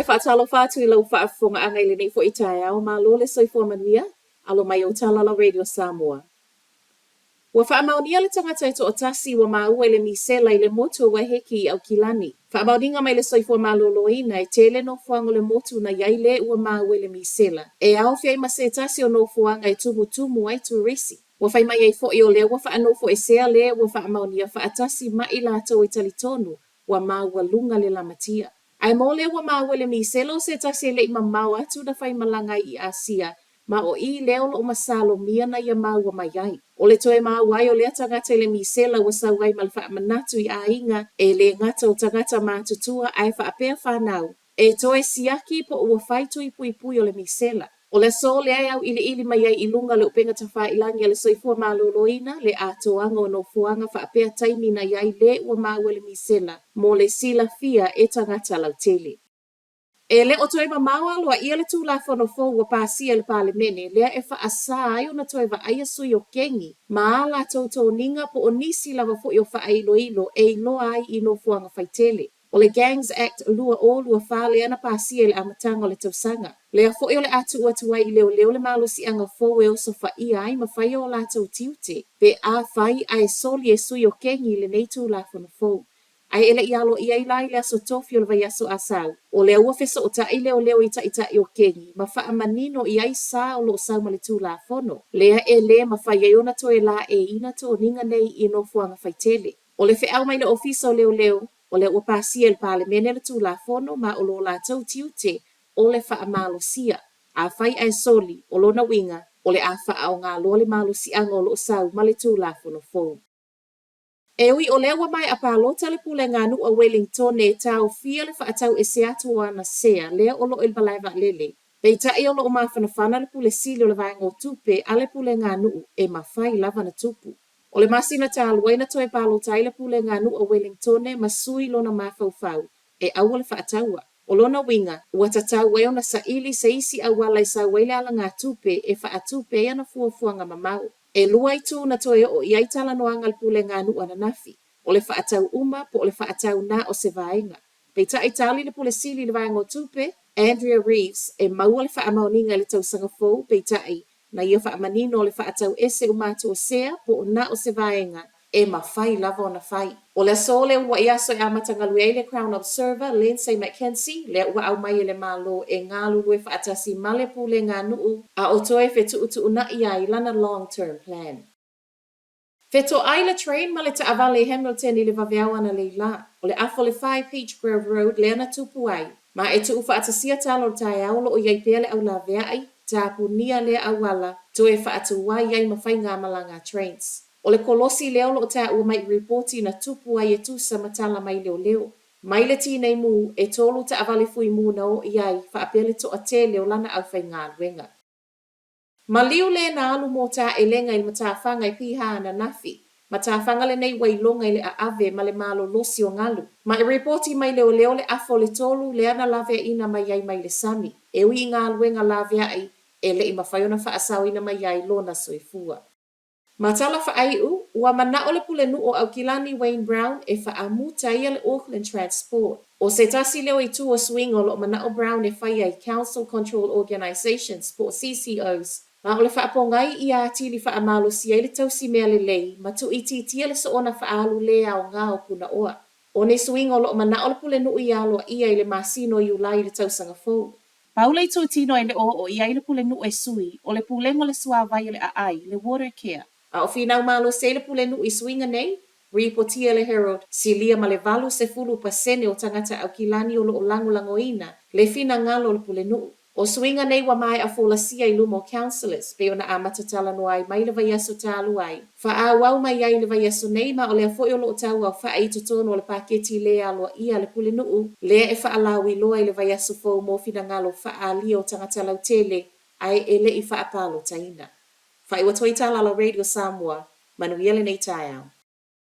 faatalofa atu i lau faafofogaaga i lenei foi taeao, malo le soifua manuia, alo mai ou tala lau Radio Samoa. Ua faamaonia le tagata e toatasi ua maua i le misela i le motu o Waiheke i Aukilani. Faamaoniga mai le Soifua Maloloina e tele nofoaga o le motu na i ai le ua maua i le misela, e aofia ai ma se tasi o nofoaga e tumutumu ai turisi. Ua fai mai ai foi o lea ua faanofoesea le ua faamaonia faatasi ma i latou e talitonu ua maualuga le lamatia. Ae mo le ua maua i le misela o se tasi e le i mamao atu na faimalaga ai i Asia, ma o i lea o lo o masalomia na ia maua mai ai. O le toe maua ai o lea tagata i le misela ua sau ai ma le faamanatu i aiga e le gata o tagata matutua ae faapea fanau e toe siaki po o ua fai tui puipui o le misela. O le aso lea e auiliili mai ai i luga o le upega tafailagi a le Soifua Maloloina le atoaga o nofoaga faapea taimi na i ai le ua maua i le misela mo le silafia e tagata lautele. E le o toe mamao aloaia le Tulafono fou ua pasia e le Palemene lea e faasā ai ona toe vaaia sui o kengi ma a latou toniga po o nisi lava foi o faailoilo e iloa ai i nofoaga faitele. O le Gangs Act 2024 lea na pasia i le amataga o le tausaga. Lea foi o le a tuu atu ai i leoleo le malosiaga fou e osofaia ai ma faia o latou tiute pe afai ae soli e sui o kengi lenei Tulafono fou. Ae e le i aloaia ai la i le aso tofi o le vaiaso a sau, o lea ua fesootai leoleo i taitai o kengi ma faamanino i ai sa o lo o sau ma le Tulafono lea e le mafai ai ona toe laeiina toniga nei i nofoaga faitele. O le feau mai le Ofisa o Leoleo, o lea ua pasia e le Palemene le Tulafono ma o lo latou tiute o le faamalosia. Afai ae soli, o lona uiga, o le a faaaoga loa le malosiaga o lo o sau ma le Tulafono fou. E ui o lea ua maea palota le Puleganuu a Welingtone e taofia le faatau ese atu o ana sea lea o lo o i le malae vaalele, peitai o lo o mafanafana le Pule Sili o le Vaega o Tupe a le Puleganuu e mafai lava ona tupu. O le masina talu ai na toe palota ai le Puleganuu a Welingtone ma sui lona mafaufau e aua le faataua. O lona uiga, ua tatau ai ona saili se isi auala e sau ai le alagatupe e faatupe ai ana fuafuaga mamao. E lua itu na toe oo i ai talanoaga a le Puleganuu ananafi, o le faatau uma po o le faatau na o se vaega. Peitai tali le Pule Sili i le Vaega o Tupe, Andrea Reeves, e maua le faamaoniga i le tausaga fou, peitai, na ia faamanino o le faatau ese uma atu o sea po o na o se vaega e mafai lava ona fai. O le aso le uluai aso e amata galue ai le Crown Observer, Lindsay McKenzie, lea ua aumai e le Malo e galulue faatasi ma le Puleganuu a o toe fetuutuunai ai lana Long Term Plan. Fetoai le train ma le taavale i Hamilton i le vaveao analeila. O le afa o le 5 Peach Grove Road lea na tupu ai. Ma e tuufaatasia tala o le taeao o lo o i ai pea le aulaveai, tapunia lea auala, toe faatuai ai ma faigamalaga a trains. O le kolosi lea o lo o taua mai i ripoti na tupu ai e tusa ma tala mai leoleo. Mai le tinei mu, e tolu taavale fui mu na o i ai, faapea le toatele o lana aufaigaluega. Maliu le na alu mō tāʻelega i le matafaga i piha ananafi. Matafaga lenei ua iloga i le ʻaʻawe ma le malolosi o galu. Ma e ripoti mai leoleo le afa o le tolu lea na laveaʻina mai ai mai le sami. E ui i galuega laveaʻi e le i mafai ona faasaoina mai ai lona soifua. Ma tala faaiu, ua manaʻo le Pulenuu o Aukilani Wayne Brown e faamuta ia le Auckland Transport. ʻO se tasi lea o itu o suiga o lo o manaʻo Brown e fai ai Council Control Organisations po o CCOs, ma o le faapogai ia atili faamalosia ai le tausi mea lelei ma tuuitiitia le soona faaalu lē aoga o Punaoa. ʻO nei suiga o lo o manaʻo le Pulenuu ia aloaia i le masina o Iulai i le tausaga fou. Pau le itu tino e le o oo i ai le Pulenuu e sui, o le pulega o le suāwai o le ʻaʻai, le Watercare. A o finau malosi ai le Pulenuu i suiga nei, ripotia e le Herald, silia ma le 80% o tagata Aukilani o lo o lagolagoina le finagalo o le Pulenuu. ʻO suiga nei ua maea folasia i luma o Councillors, pei ona amata talanoa ai mai le vaiaso talu ai. Faaauau mai ai i le vaiaso nei ma o lea foi o lo o tauaofaʻi i totonu o le paketi lē aloaia a le Pulenuu lea e faalauiloa i le vaiaso fou mo finagalo faaalia o tagata lautele ae e le i faapalotaina. Faaiu atu ai Talala Radio Samoa, manuia lenei taeao.